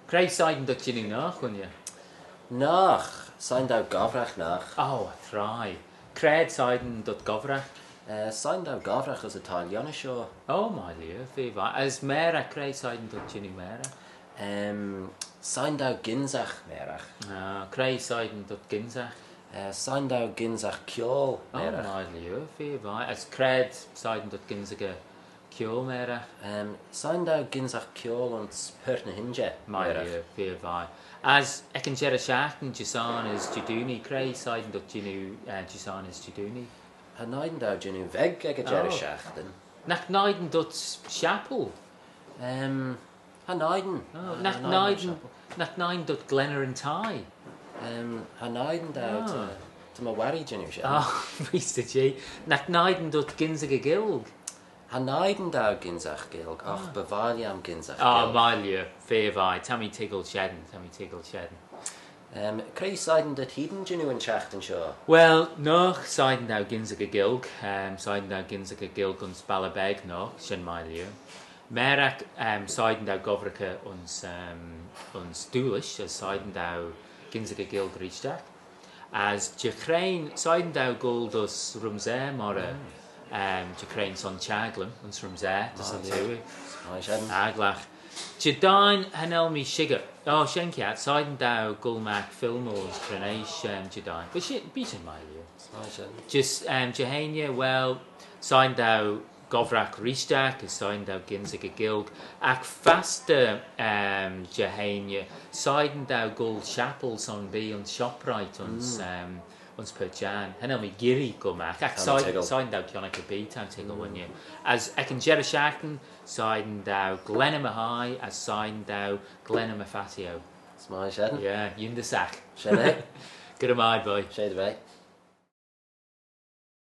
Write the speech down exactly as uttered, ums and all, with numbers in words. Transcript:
Cre shegin dhyt jannoo noa, Choylley? Noa, shegin dou gobbragh noa. Oh, traa. Cre shegin dhyt gobbragh? Eh, shegin dou gobbragh as y thie lhionney shoh. Oh, my lord, fy vie. As mairagh, cre shegin dhyt jannoo mairagh? Em, shegin dou gynsagh mairagh. Ah, cre shegin dhyt gynsagh? Eh, shegin dou gynsagh kiaull mairagh. Oh, my lord, fy vie. As cre shegin dhyt gynsaghey kiaull mairagh? Em, shegin dou gynsagh kiaull ayns Purt ny h-Inshey mairagh. My lord, fy vie. As ec yn jerrey shiaghtin, Jesarn as Jedoonee, cre shegin dhyt jannoo, eh, Jesarn as Jedoonee? Cha shegin dou jannoo veg ec y jerrey shiaghtin. Nagh shegin dhyt shappal? Em, cha shegin. Oh, nagh shegin, nagh shegin dhyt Glen Erinthie? Em, cha shegin dou, ta, ta my warree jannoo shen. Oh, beast of G. Nagh shegin dhyt gynsagh y Ghaelg? Cha shegin dou gynsagh Gaelg, agh by vie lhiam gynsagh Gaelg. Oh, my lord, fy vie, ta mee toiggal shen, ta mee toiggal shen. Em, cre shegin dhyt hene jannoo yn çhiaghtin shoh? Well, noa, shegin dou gynsagh y Ghaelg, em, shegin dou gynsagh y Ghaelg ayns balley beg noa, shen my lord. Mairagh, em, shegin dou gobbraghey ayns, em, ayns Doolish, as shegin dou gynsagh y Ghaelg reesht. As dy ghrain, shegin dou goll dys Rhumsaa, myr, em, dy ghrain son çhaglym ayns Rhumsaa, dys yn twoaie. Smooinaghtyn. Agglagh. Jedoonee, cha nel mee shickyr. Oh, shen kiart, shegin dou goll magh fylmey ayns Creneash, em, Jedoonee. But she, bee shen my lord. Smooinaghtyn. Just, em, Jeheiney, well, shegin dou gobbragh reesht, as shegin dou gynsagh y Ghaelg. Agh fastyr, em, Jeheiney, shegin dou goll shappal son bee ayns ShopRite ayns, em, ayns Purt Çhiarn. Cha nel mee geearree goll magh. Agh shegin, shegin dou kionnagh erbee, ta mee toiggal, Choylley. As ec yn jerrey shiaghtin, shegin dou Gleanna my Hie, as shegin dou Gleanna my Phatio. Smooinaghtyn. Yeah, yindyssagh. Shen eh? Good, my boy. She dy ve.